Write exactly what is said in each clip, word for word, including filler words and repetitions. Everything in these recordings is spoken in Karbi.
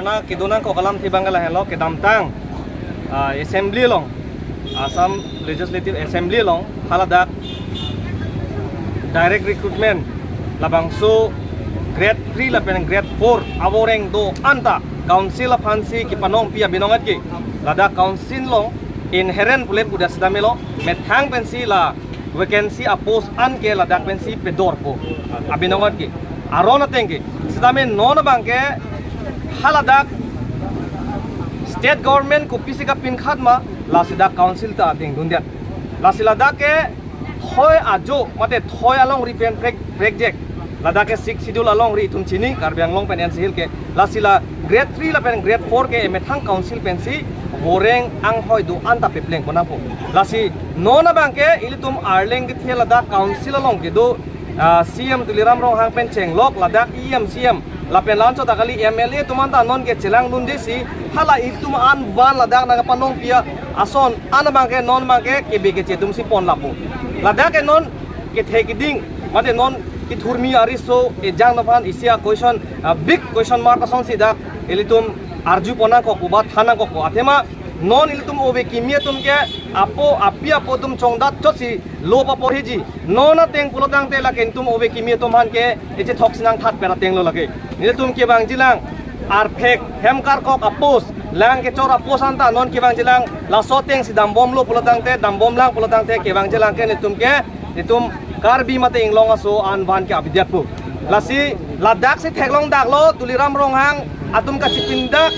Na kedonangkok alamthe abang ke lahenlo, kedamtang, ah, Assembly along, Assam Legislative Assembly along, haladak direct recruitment labangso grade three lapen grade four avoreng do-an ta council aphansi kepanongpi abinong at ke, ladak council along inherent pule puda sitame lo, methang pensi la vacancy apost an ke ladak pensi pedorpo abinong at ke. Aron ateng ke, sitame non abang ke haladak state government kopisi kapinkhat ma, lasi dak council ta dingdundet. Lasi ladak ke thoi ajo mate thoi alongri pen prek prekjek. Ladak ke Sixth Schedule alongri itum chini, Karbi Anglong pen N C Hill ke. Lasi la grade three lapen grade four ke emethang council pensi voreng anghoi do-an ta pepleng konangpo. Lasi non abang ke ilitum arleng kethe ladak council along kedo, ah, C M Tuliram Ronghang pen chenglok ladak E M, C M lapen la-anchot akali M L A atum anta non ke chelangdundesi, hala itum an van ladak nangpanongpi ason an abang ke non abang ke kebe keche atumsi pon lapu. Ladak ke non kethe keding mate non kethurmi ariso ejang aphan isi a-question, a-big question mark asonsi dak ilitum arju ponnangkokpo ba thannangkokpo. Athema non ilitum ove kimi atum ke apo api apo atum chongdat chotsi lo paporhiji. Non ateng pulotangte lake itum ove kimi atum aphan ke echethok sinang that per ateng lo lake. Nelitum kevangjilang arphek hem karkok apost, lang kechor apost anta non kevangjilang, laso atengsi dambomlo pulotangte, dambomlang pulotangte kevangjilang ke nelitum ke, nelitum Karbi mate Inglong aso an van ke abidiatpo. Lasi ladaksi theklongdaklo, Tuliram Ronghang atum kachipindak,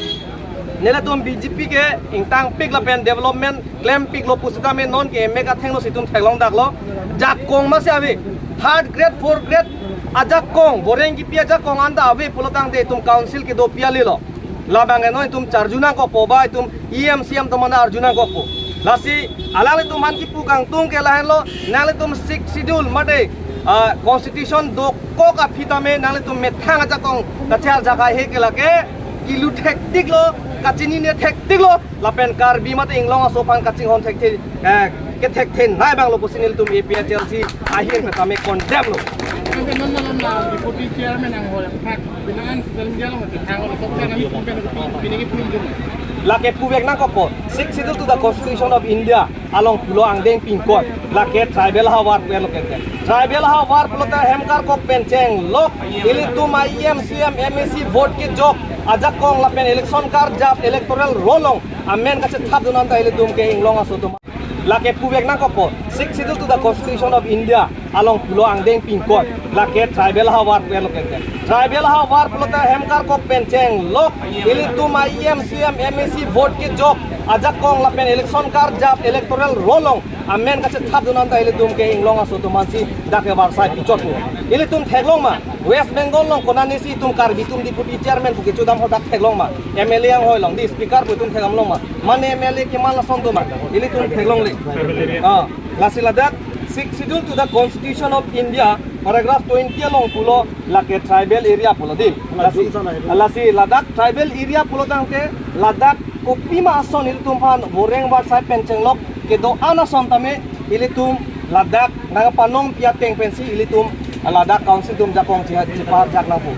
nelitum B J P ke ingtangpik lapen development klempiklo pusitame non ke emek athengno si itum theklongdaklo. Jakong masi ave, third grade, fourth grade ajakong, voreng kipi ajakong anta ave pulotangte itum council kedopi alilo. Labang ke non itum charjunangkokpo ba itum E M, C M atum anta arjunangkokpo. Lasi alanglitum aphan kipu kangtung ke lahenlo, nanglitum Sixth Schedule mate, ah, constitution dokok aphi tame nanglitum methang ajakong kachar jakai he ke lake kilu thektiklo, kachinine thektiklo, lapen Karbi mate Inglong aso aphan kachinghon thekthe, eh, kethekthennei abanglo pusi nelitum A P H L C ahin pen tame condemn lo. Ante non non na deputy chairman anghoi aphak binan social media along kethang lo, soksa nami pumpen pini ke pun jum. Lake puvek nangkokpo, Sixth Schedule to the Constitution of India along pulo angdeng pinkot, lake tribal havar pu elo kente. Tribal havar pulo ta hem karkok pen chenglok, ilitum a E M, C M, M A C vote kejok ajakong lapen election karjap electoral roll along amen kachethapdun anta ilitum ke Inglong aso atum. Lake puvek nangkokpo, Sixth Schedule to the Constitution of India along pulo angdeng pinkot, lake tribal havar pu elo kente. Tribal havar pulo ta hem karkok pen chenglok, ilitum a E M, C M, M A C vote kejok ajakong lapen election karjap electoral roll along amen kachethapdun anta ilitum ke Inglong aso atum aphansi dak ke varsai pichotpo. Ilitum theklong ma, West Bengal along konatnesi itum Karbi atum deputy chairman pu kechodam ho dak theklong ma, M L A anghoi along, di speaker pu itum thekdamlong ma, mane M L A keman lason atum ma, ilitum theklongle. Ah, lasi ladak Sixth Schedule to the Constitution of India, paragraph twenty along pulo lake tribal area pulo di. Lasi, lasi ladak tribal area pulotangte ladak kopima ason ilitum aphan voreng varsai pen chenglok kedo-an ason tame ilitum ladak nangpanongpi ateng pensi ilitum ladak council atum jakong chi-, chiparjak nangpo.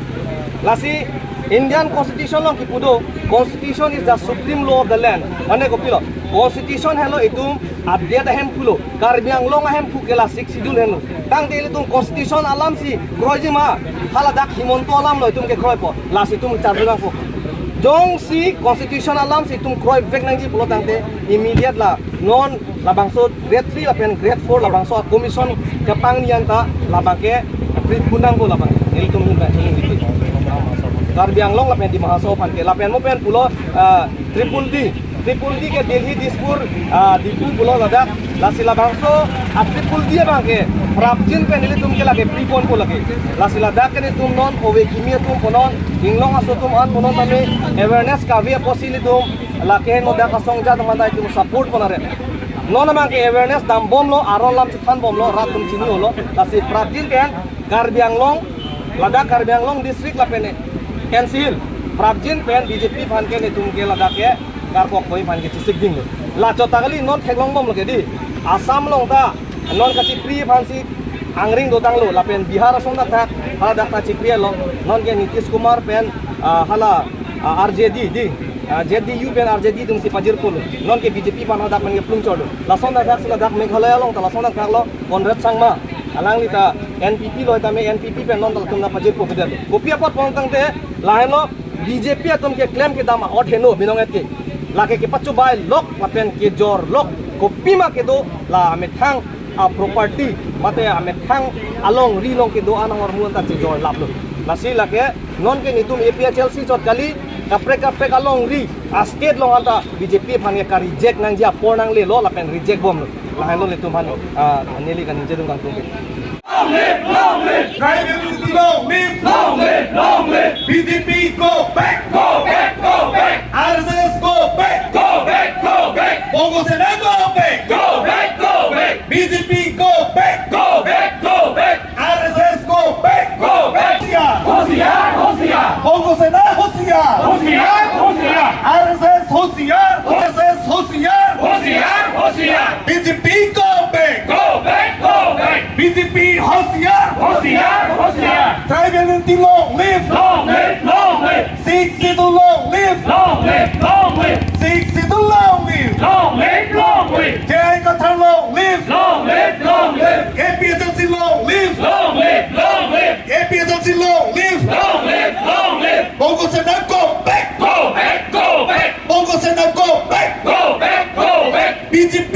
Lasi Indian Constitution along kipu do, Constitution is the supreme law of the land. Mane kopilo, Constitution helo itum adet ahemphu lo, Karbi Anglong ahemphu ke la Sixth Schedule henlo. Tangte ilitum Constitution alamsi kroiji ma, haladak Himanta alamlo itum kekroipo, lasi itum charjunangpo. Jongsi Constitution alamsi itum kroivek nangji pulotangte immediate la non labangso grade three lapen grade four labangso a-commission kepangni anta labang ke prepun nangpo labang. Nelitum hin ba hin diki. Karbi Anglong lapen Dima Hasao aphan ke lapen mo pen pulo, ah, triple D. Triple D ke Delhi, Dispur, ah, Diphu pulo ladak. Lasi labangso a-triple D abang ke prapjin pen nelitum ke lake preponpo lake. Lasi ladak ke nelitum non ove kimi atum punon, Inglong aso atum an punon tame awareness kave apotsi nelitum lake henlo dak asong jat manda itum support ponare. Non abang ke awareness dambomlo, aron alam chethanbomlo, rat atum chini-olo. Lasi prapjin pen Karbi Anglong, ladak Karbi Anglong district lapen N C Hill prapjin pen B J P aphan ke nelitum ke ladak ke karkok koi aphan ke chesik dinglo. La chot ta kali non theklongbomlo ke di. Assam along ta non kachipri aphansi angring dotanglo, lapen Bihar ason ta thak, haladak ta chipri lo, non ke Nitish Kumar pen, ah, hala Ah, R J D, di. Ah, J D U pen R J D atumsi pajirpo lo. Non ke B J P aphan hadak pen keplung chorlo. Lason hadak si ladak Meghalaya along ta lason hadak lo Conrad Sangma. Alangli ta N P P lo tame N P P pen non ta latum ta pajirpo bidar. Kopi apot pon tangte lahenlo B J P atum keklem kedam a'ot heno binong et ke. Lake kepachobai lok lapen kejor lok. Kopima kedo la amethang a-property mate amethang alongri along kedo-an ahormu anta chejor laplo. Lasi lake non ke netum A P H L C chot kali, kaprek kaprek alongri a-state along anta B J P aphan ke ka-reject nangji apor nanglelo lapen reject bomlo. Lahenlo netum aphan, ah, neli kaningje dun kangtung ke. Long live, long live, Tribal Unity long live, long live, long live. B J P go back, go back, go back. R S S go back, go back, go back. Bongo Sena go back, go back, go back. B J P go back, go back, go back. R S S go back, go back. Hoshiar, hoshiar, hoshiar. Bongo Sena hoshiar, hoshiar, hoshiar. R S S hoshiar, R S S hoshiar, hoshiar, hoshiar. B J P go back, go back, go back. B J P hoshiar, hoshiar, hoshiar. Tribal Unity long live, long live, long live. Sixth Schedule long live, long live, long live. Sixth Schedule long live, long live, long live. J I Kathar long live, long live, long live. A P H L C long live, long live, long live. A P H L C long live, long live, long live. Bongo Sena go back, go back, go back. Bongo Sena go back, go back, go back. B J P